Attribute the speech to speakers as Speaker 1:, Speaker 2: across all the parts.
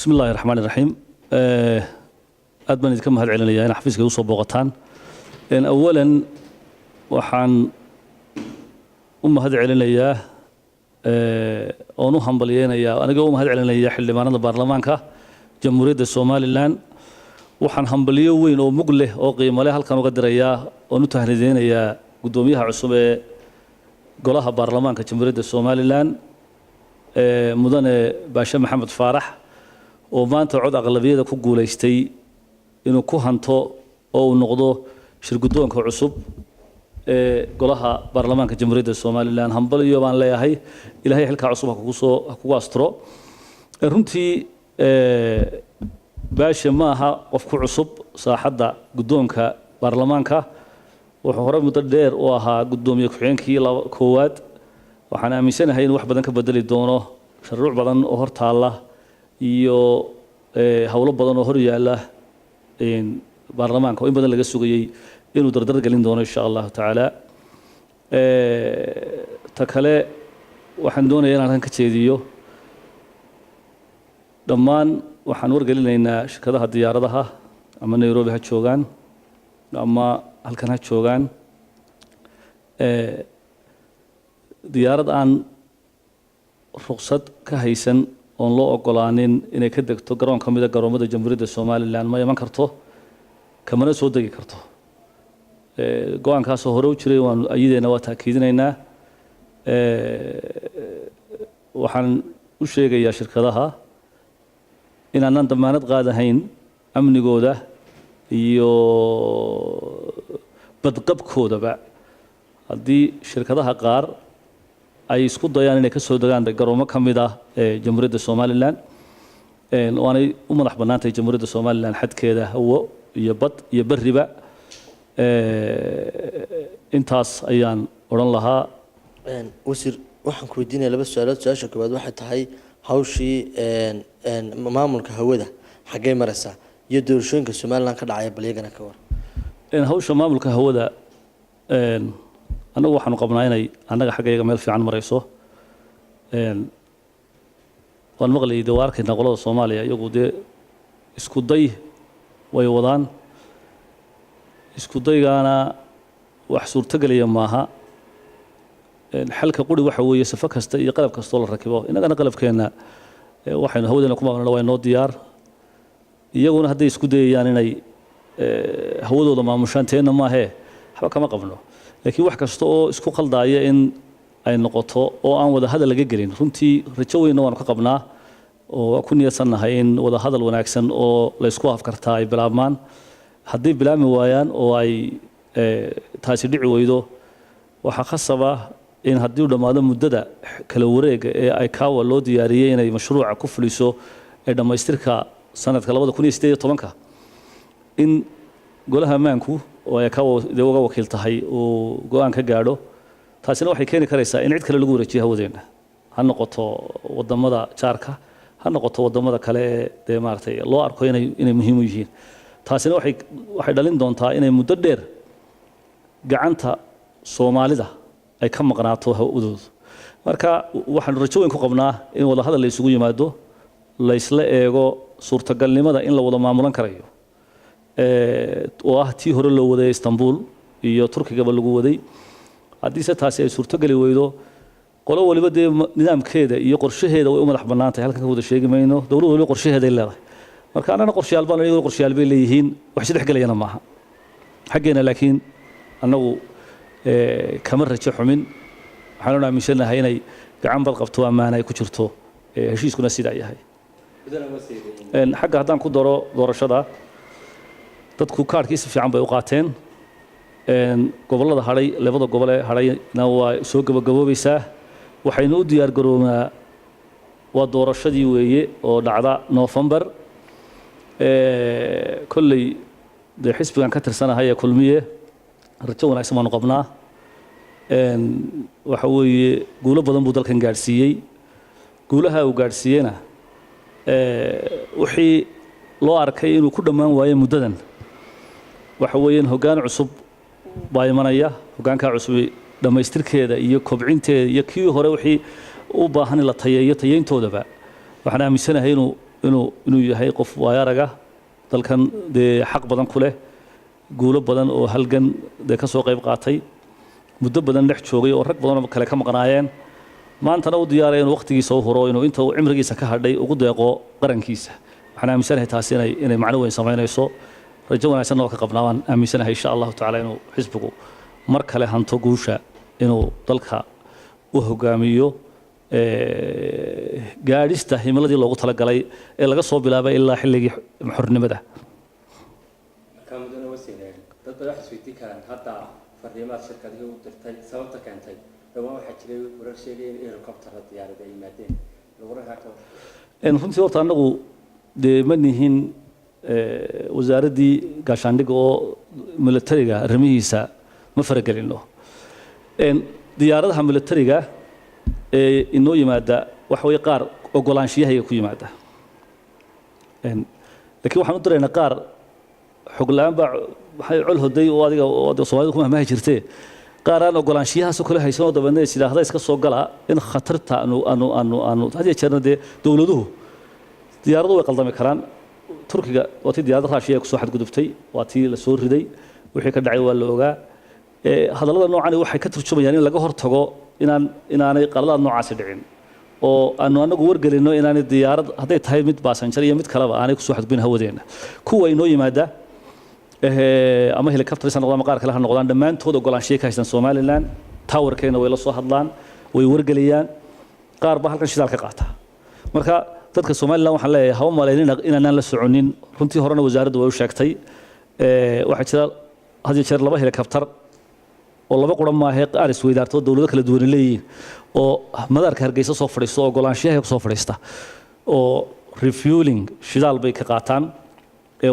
Speaker 1: Bismi Illaahi Raxmaan Iraxiim. Aad baan idinka mahad celinayaa in xafiiska usoo booqataan. Awalan waxaan u mahad celinayaa oon u hambalyeynayaa, anigoo u mahad celinaya xildhibaanada baarlamaanka Jamhuuriyadda Somaliland, waxaan hambalyo weyn oo mug leh oo qiimo leh halkan uga dirayaa oon u tahnideynayaa guddoomiyaha cusub ee golaha baarlamaanka Jamhuuriyadda Somaliland, Mudane Baashe Maxamed Faarax, oo maanta cod aqlabiyada ku guulaystay inuu ku hanto oo uu noqdo shirguddoonka cusub ee golaha baarlamaanka Jamhuuriyadda Somaliland. Hambalyo baan leeyahay. Ilaahay xilkaa cusub ha kugu soo ha kugu asturo. Runtii Baashe ma aha qof ku cusub saaxadda guddoonka baarlamaanka. Wuxuu hore muddo dheer u ahaa guddoomiye ku-xigeenkii koowaad. Waxaan aaminsanahay inuu wax badan ka bedeli doono shuruuc badan oo hor taalla iyo howlo badan oo hor yaalla baarlamaanka oo in badan laga sugayey inuu dardar gelin doono, insha Allahu tacaala. Ta kale, waxaan doonaya inaan halkan ka jeediyo dhammaan, waxaan wargelinaynaa shirkadaha diyaaradaha, ama Nairobi ha joogaan ama halkan ha joogaan, diyaarad aan ruqsad ka haysan oon loo ogolaanin inay ka degto garoon ka mida garoomada Jamhuuriyadda Somaliland ma iman karto, kamana soo degi karto. Go-aankaasoo hore u jiray waanu ayadeena waa taakiidinaynaa. Waxaan u sheegayaa shirkadaha inaanaan damaanad qaadahayn amnigooda iyo badqabkoodaba haddii shirkadaha qaar ay isku dayaan inay ka soo degaan garoomo ka mid ah ee Jamhuuriyadda Somaliland. Waanay u madax bannaantahay Jamhuuriyadda Somaliland xadkeeda hawo iyo bad iyo berriba. Intaas ayaan odhan lahaa.
Speaker 2: Wasiir, waxaan ku weydiinaya laba su-aalood. Su-aasha koowaad waxay tahay hawshii maamulka hawada xaggee maraysaa, iyo doorashooyinka Somaliland ka dhacaya bal iyagana ka war.
Speaker 1: Hawsha maamulka hawada annagu waxaanu qabnaa inay annaga xaggayaga meel fiican marayso. Waan maqlayay dee, waa arkaynaa qolada Soomaaliya, iyagu dee isku day way wadaan. Isku daygaana wax suurtogelaya maaha. Xalka quri waxa weeye safo kasta iyo qalab kastoo la rakibo. Innagana qalabkeenna waxaynu hawadeena ku maamulna waa inoo diyaar. Iyaguna hadday isku dayayaan inay hawadooda maamushaan, teenna maahee, waxba kama qabno. Laakiin wax kasta oo isku qaldaaya in ay noqoto oo aan wada hadal laga gelin, runtii rajo weynna waanu ka qabnaa oo waa ku niyadsannahay in wada hadal wanaagsan oo la isku afkartaa ay bilaabmaan. Hadday bilaabmi waayaan oo ay taasi dhici weydo, waxaa khasaba in haddii uu dhammaado muddada kala wareega ee ICAO loo diyaariyey inay mashruuca ku fuliso ee dhammaystirka sanadka 2018-ka, in golaha ammaanku oo ICAO dee uga wakiil tahay uu go-aan ka gaadho. Taasina waxay keeni karaysaa in cid kale lagu wareejiyo hawadeenna, ha noqoto wadamada jaarka, ha noqoto wadamada kale ee dee maaragtay loo arko inay muhiim u yihiin. Taasina waxay dhalin doontaa inay muddo dheer gacanta Soomaalida ay ka maqnaato hawadoodu. Marka waxaanu rajo weyn ku qabnaa in wadahadal la isugu yimaado, la isla eego suurtagalnimada in la wada maamulan karayo, oo ah tii hore loo waday Istanbul iyo Turkigaba lagu waday. Haddiise taasi ay suurtogeli weydo, qolo waliba dee nidaamkeeda iyo qorshaheeda way u madax bannaan tahay. Halkan ka wada sheegi mayno. Dowlad waliba qorshaheeday leedahay. Marka annana qorshayaal baan, iyaguna qorshayaal bay leeyihiin, wax isdhex gelayana maaha xaggeena. Laakiin annagu kama rajo xumin. Waxaanu aaminsanahay inay gacan bad qabto, ammaana ay ku jirto, heshiiskuna sidaa yahay. Xagga haddaan ku daro doorashada, dadku kaadhkii si fiican bay u qaateen. Gobollada hadhay, labada gobol ee hadhayna waa soo gabagaboobaysaa. Waxaynu u diyaar garoobnaa waa doorashadii weeye oo dhacda Noofembar. Kolley dee xisbigan ka tirsanahay ee Kulmiye rajo wanaagsan baanu qabnaa. Waxa weeye guulo badan buu dalkan gaadhsiiyey. Guulaha uu gaadhsiiyeyna, wixii loo arkay inuu ku dhammaan waayo muddadan, waxa weeyaan hoggaan cusub baa imanaya. Hoggaankaa cusubi dhammaystirkeeda iyo kobcinteeda iyo kii hore wixii u baahan in la tayeeyo tayeyntoodaba, waxaan aaminsanahay inuu Inuu yahay qof waayaraga dalkan, dee xaq badan ku leh, guulo badan oo halgan dee ka soo qayb qaatay, muddo badan dhex joogay oo rag badan oo kale ka maqnaayeen, maantana u diyaaraya inuu waqtigiisa u huro, inuu inta uu cimrigiisa ka hadhay ugu deeqo qarankiisa. Waxaan aaminsanahay taasi inay macno weyn samaynayso. Rajo wanaagsanna waa ka qabnaa. Waan aaminsanahay, insha Allahu tacaala, inuu xisbigu mar kale hanto guusha, inuu dalka u hogaamiyo gaadhista himiladii loogu talagalay ee laga soo bilaabay ilaa xilligii xornimada.
Speaker 3: Markaa, mudane wasiir, dad bay waxay isweydiin karaan hadda fariimaad shirkadihii u dirtay sababta keentay. Dhawaan waxaa jiray warar sheegaya in helicopter diyaarad ay yimaadeen. Wararkaa ka war.
Speaker 1: Runtii horta annagu dee ma nihin wasaaraddii gaashaandhigga oo militariga arrimihiisa ma faragelino. Diyaaradaha militariga ee inoo yimaada waxa weeye qaar ogolaanshiyahayaga ku yimaada, laakiin waxaan u diraynaa qaar xog la'aan baa waxay col hoday oo adiga oo adiga Soomaalida ku mahmahi jirtee, qaar aan ogolaanshiyahaasoo kale haysan oo dabeedna is yidhaahda iska soo gala in khatarta aanu had iyo jeerna dee dowladuhu diyaaradu way qaldami karaan. Turkiga waa tii diyaaradda Raashiya kusoo xadgudubtay, waa tii la soo riday, wixii ka dhacay waa la ogaa. Hadallada noocani waxay ka turjumayaan in laga hortago inaanay qaladaad noocaasi dhicin oo aanu anagu wargelino inaanay diyaarad, hadday tahay mid passenger iyo mid kaleba, aanay kusoo xadgudbin hawadeena. Kuwa inoo yimaada ama helicopters ha noqdaan ama qaar kale ha noqdaan, dhammaantood ogolaanshiya ka haystaan Somaliland. Towerkeena way la soo hadlaan, way wargeliyaan. Qaar baa halkan shidaal ka qaata. Marka dadka Somaliland waxaan leeyahay, haba malaynina inaanaan la soconin. Runtii horena wasaaraddu way u sheegtay. Waxaa jira had iyo jeer laba helicopter oo laba quran maahe, qaar isweydaarto, dowlado kala duwan leeyihiin, oo madaarka Hargeysa soo fadhiista oo ogolaanshiyaha ku soo fadhiista oo refueling shidaal bay ka qaataan.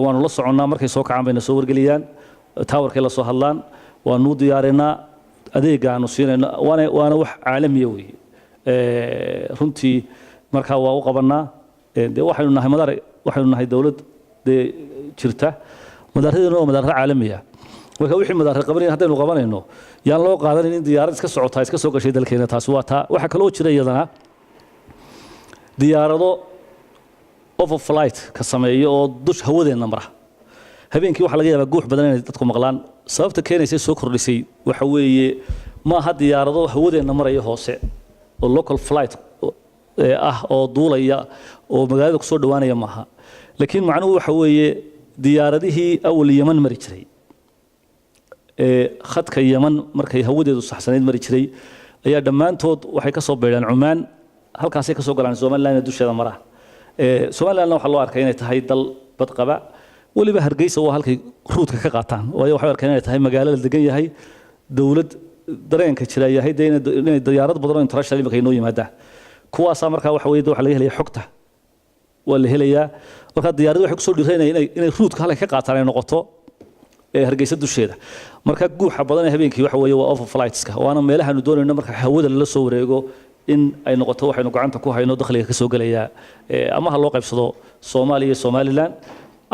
Speaker 1: Waanu la soconnaa, markay soo kacaan bayna soo wargeliyaan, towerkay la soo hadlaan, waanu diyaarinaa adeega aanu siinayno, waana wax caalamiya weeye. Runtii markaa waa u qabannaa. Dee waxaynu nahay madaar, waxaynu nahay dowlad dee jirta, madaaradeena waa madaarro caalamiya. Marka wixii madaarre qabanaya haddaynu qabanayno, yaan loo qaadanin in diyaarad iska socotaa iska soo gashay dalkeena. Taasi waa taa. Waxaa kaloo jira iyadana diyaarado overflight ka sameeya oo dush hawadeenna mara habeenkii. Waxaa laga yaabaa guux badan inay dadku maqlaan. Sababta keenaysa soo kordhisay waxa weeye, maaha diyaarado hawadeenna maraya hoose oo local flight ah oo duulaya oo magaalada kusoo dhowaanaya maaha, laakiin macnuhu waxa weeye diyaaradihii awal Yeman mari jiray ee khadka Yeman markay hawadeedu saxsanayd mari jiray ayaa dhammaantood waxay ka soo beedhaan Cumaan, halkaasay ka soo galaan Somaliland dusheeda maraan. Somalilandna waxaa loo arkay inay tahay dal badqaba. Weliba Hargeysa waa halkay routeka ka qaataan, waayo waxay arkeen inay tahay magaalo la degan yahay, dowlad dareenka jira yahay dee inay diyaarad badan oo international imika inoo yimaadaan. Kuwaasaa markaa waxa weeye waxa laga helaya xogta waa la helayaa. Marka diyaaraddu waxay kusoo dhiiranayaan inay routeka halkay ka qaataan ay noqoto ee Hargeysa dusheeda. Marka guuxa badan ee habeenkii waxa weeye waa overflightska, waana meelahaanu doonayno marka hawada lala soo wareego in ay noqoto waxaynu gacanta ku hayno dakhliga ka soo gelaya, ama ha loo qaybsado Soomaaliya iyo Somaliland,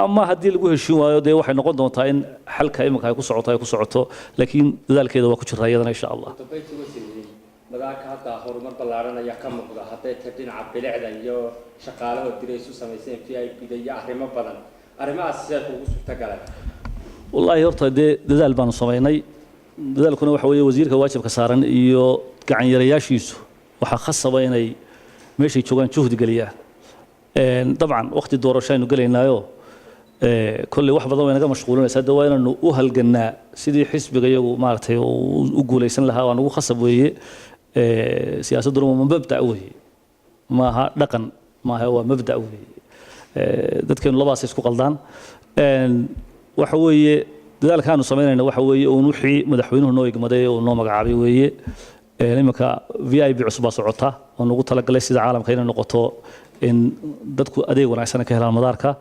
Speaker 1: ama haddii lagu heshiin waayo dee waxay noqon doontaa in xalka iminka ay ku socoto, laakiin dadaalkeeda waa ku jiraa iyadana, insha Allah.
Speaker 3: Dambeyntii, wasiir, madaarka hadda horumar ballaaran ayaa ka muuqda, hadday tahay dhinaca bilicda iyo shaqaalaha diray isu samayseen VIP da iyo arrimo badan. Arrimahaas sidee kuugu suurtagaleen?
Speaker 1: Wallaahi horta dee dadaal baanu samaynay. Dadaalkuna waxa weeye wasiirka waajibka saaran iyo gacanyarayaashiisu waxaa khasaba inay meeshay joogaan juhdi geliyaan. Dabcan waqti doorasho aynu gelaynaayo, kolley wax badan way naga mashquulinaysaa. De waa inaanu u halgannaa sidii xisbiga iyagu maaragtay u guulaysan lahaa. Waa nagu khasab weeye. Siyaasadduna waa mabda' weeye, maaha dhaqan maaha, waa mabda' weeye. Dadkeenu labaas isku qaldaan. Waxa weeye dadaalkaanu samaynayna waxa weeye uun wixii madaxweynuhu noo igmaday oo noo magacaabay weeye. Iminka VIP cusub baa socota oo nagu talagalay sida caalamka inay noqoto, in dadku adeeg wanaagsan ka helaan madaarka.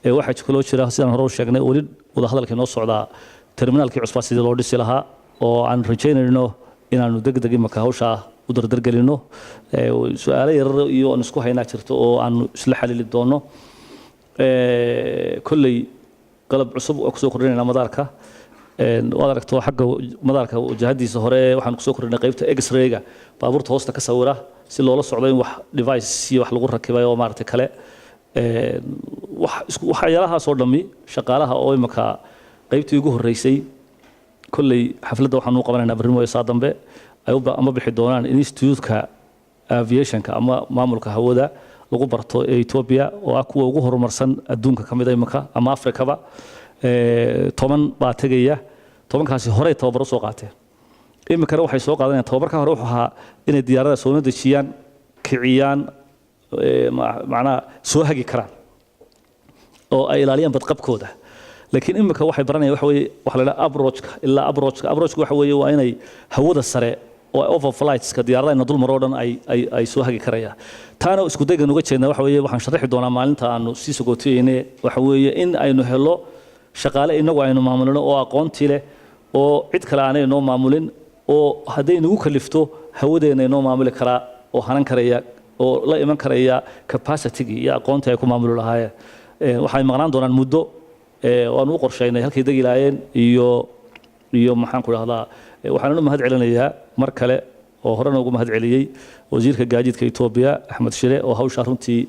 Speaker 1: Waxaa kaloo jira, sidaan hore u sheegnay, weli wadahadalkii noo socdaa terminaalkii cusbaa sidii loo dhisi lahaa, oo aan rajaynayno inaanu deg deg imika hawshaa u dardargelino. Su-aalo yarar iyo aan isku haynaa jirto oo aanu isla xalili doono. Kolley qalab cusub oo kusoo kordhinayna madaarka. Waad aragto xagga madaarka wajahadiisa hore waxaan kusoo kordhinay qaybta x-rayga, baabuurta hoosta ka sawira, si loola socdo in wax device iyo wax lagu rakibay oo maaragtay kale. Waxyaalahaas oo dhammi, shaqaalaha oo imika qaybtii ugu horreysay kolley xafladda waxaanu qabanaynaa berri mooye saa dambe ay ama bixi doonaan institute-ka aviationka ama maamulka hawada lagu barto ee Ethiopia, oo ah kuwa ugu horumarsan adduunka ka mid a imika ama Afrikaba. 10 baa tegaya. 10-kaasi horey tababaro soo qaateen, iminkana waxay soo qaadanayaan. Tababarka hore wuxuu ahaa inay diyaarada soona dejiyaan, kiciyaan, macnaha soo hagi karaan oo ay ilaaliyaan badqabkooda. Laakiin imika waxay baranayaan waxa weeye waxa la idhaha approachka ilaa approachka. Approachka waxa weeye waa inay hawada sare oo overflightska diyaaradaha ina dul maro dhan ay soo hagi karayaan. Taana isku daygan uga jeednaa waxa weeye, waxaan sharixi doonaa maalinta aanu sii sagootiyeyne, waxa weeye in aynu helo shaqaale inagu aynu maamulino oo aqoontii leh, oo cid kale aanay inoo maamulin, oo hadday nagu kalifto hawadeenna inoo maamuli karaa oo hanan karaya oo la iman karaya capacity-gii iyo aqoontii ay ku maamuli lahaayeen. Waxay maqnaan doonaan muddo waanu u qorshaynay halkay degi lahaayeen iyo maxaan ku dhahdaa. Waxaan u mahad celinayaa mar kale oo horena ugu mahad celiyey wasiirka gaadiidka Etoobiya, Axmed Shire, oo hawshaa runtii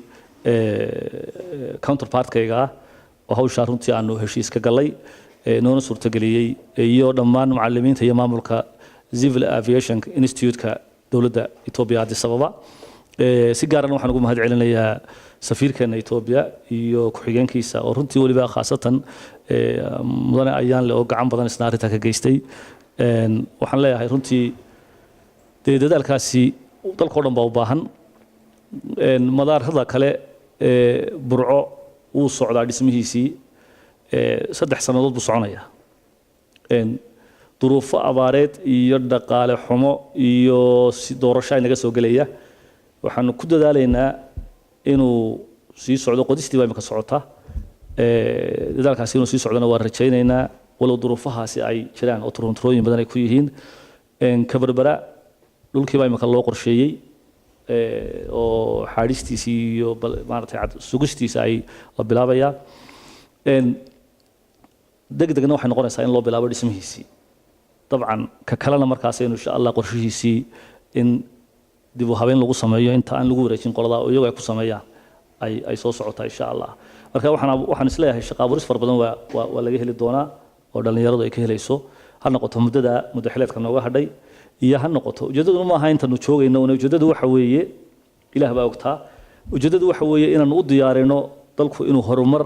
Speaker 1: counterpartkayga ah, oo hawshaa runtii aanu heshiis ka gallay, noona suurtageliyey, iyo dhammaan macallimiinta iyo maamulka Civil Aviation Institute-ka dowladda Etoobiya, Addis Ababa. Si gaarana waxaan ugu mahad celinayaa safiirkeena Etoobiya iyo ku-xigeenkiisa, oo runtii weliba khaasatan mudane Ayaanle oo gacan badan isna arrintaa ka geystay. Waxaan leeyahay runtii dee dadaalkaasi dalkao dhan baa u baahan. Madaarada kale ee Burco wuu socdaa dhismihiisii, 3 sannadood buu soconayaa. Duruufo abaareed iyo dhaqaale xumo iyo si doorasho ay naga soo gelaya, waxaanu ku dadaalaynaa inuu sii socdo. Qodistii baa imika socota. Dadaalkaasi inuu sii socdona waan rajaynaynaa, walow duruufahaasi ay jiraan oo turunturooyin badan ay ku yihiin. Kaberbera dhulkii baa imika loo qorsheeyey oo xaadhistiisii iyo maaragtay sugistiisa ay la bilaabayaa. Deg degna waxay noqonaysaa in loo bilaabo dhismihiisii. Dabcan ka kalena markaasaynu insha Allah qorshihiisii in dib u habeyn lagu sameeyo inta aan lagu wareejin qoladaa oo iyagu ay ku sameeyaan ay soo socotaa insha Allah. Marka waxaan isleeyahay shaqo abuuris fara badan waa laga heli doonaa oo dhallinyaradu ay ka helayso, ha noqoto muddada muddo xileedka nooga hadhay iyo ha noqoto. Ujeeddaduna ma aha intaanu joogayno una. Ujeeddadu waxa weeye, Ilaah baa ogtaa, ujeeddadu waxa weeye inaanu u diyaarino dalku inuu horumar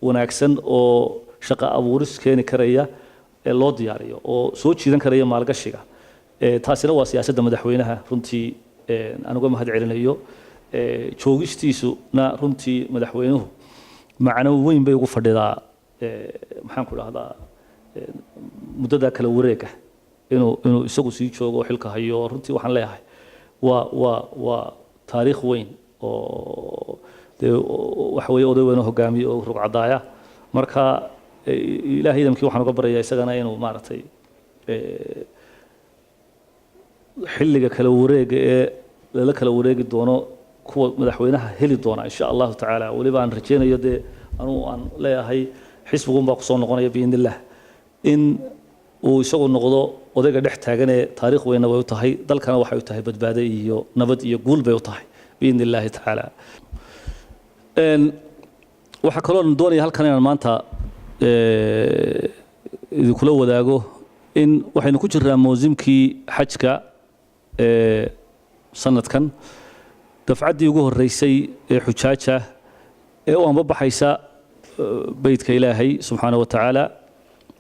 Speaker 1: wanaagsan oo shaqo abuuris keeni karaya ee loo diyaariyo oo soo jiidan karaya maalgashiga. Taasina waa siyaasadda madaxweynaha runtii aan uga mahad celinayo. Joogistiisuna runtii madaxweynuhu macno weyn bay ugu fadhidaa, maxaan ku dhahdaa, muddada kala wareega inuu isagu sii joogo oo xilka hayo. Runtii waxaan leeyahay waa taariikh weyn oo dee waxa weeye oday weyn oo hogaamiye oo rugcadaaya. Marka Ilaahay idamkii waxaan uga baryayaa isagana inuu maaragtay xilliga kala wareega ee lala kala wareegi doono kuwa madaxweynaha heli doona insha Allahu tacaala, weliba aan rajaynayo, dee anugu aan leeyahay xisbigun baa kusoo noqonaya biidni illah, in uu isagu noqdo odayga dhex taaganee. Taariikh weynna way u tahay, dalkana waxay u tahay badbaado iyo nabad iyo guul bay u tahay biidni illaahi tacaala. Waxaa kaloo doonaya halkan inaan maanta idinkula wadaago in waxaynu ku jirnaa mawsimkii xajka ee sanadkan. Dafcaddii ugu horreysay ee xujaaja ee u anbabaxaysa beytka Ilaahay subxaana wa tacaala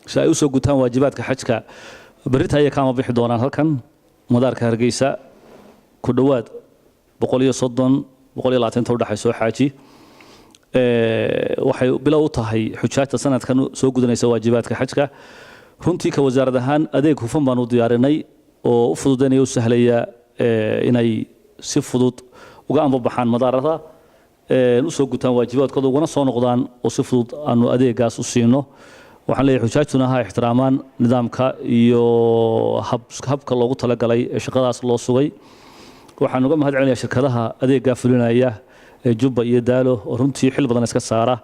Speaker 1: si ay u soo gutaan waajibaadka xajka berrita ayay ka amabixi doonaan halkan madaarka Hargeysa, ku dhowaad 130, 120 ta udhexaysa oo xaaji. Waxay bilow u tahay xujaajta sanadkan soo gudanaysa waajibaadka xajka. Runtii ka wasaarad ahaan adeeg hufan baan u diyaarinay oo u fududaynaya, u sahlaya inay si fudud uga ambabaxaan madaarada, u soo gutaan waajibaadkooda, ugana soo noqdaan, oo si fudud aanu adeegaas u siino. Waxaan leeyahay xujaajtuna ha ixtiraamaan nidaamka iyo habka loogu talagalay ee shaqadaas loo sugay. Waxaan uga mahad celinayaa shirkadaha adeeggaa fulinaya ee Jubba iyo Daalo, oo runtii xil badan iska saara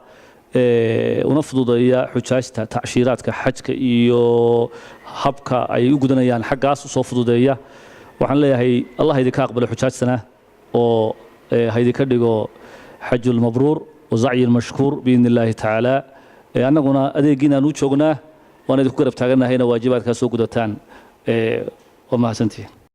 Speaker 1: una fududeeya xujaajta tacshiiraadka xajka iyo habka ay u gudanayaan xaggaas usoo fududeeya. Waxaan leeyahay Allah idinka aqbalo xujaajtana oo ha idinka dhigo xajul mabruur. Wasacyi mashkuur biidni illaahi tacaala. Annaguna adeegiinaan u joognaa, waan idinku garab taaganahayna waajibaadkaa soo gudataan. Waa mahadsantihiin.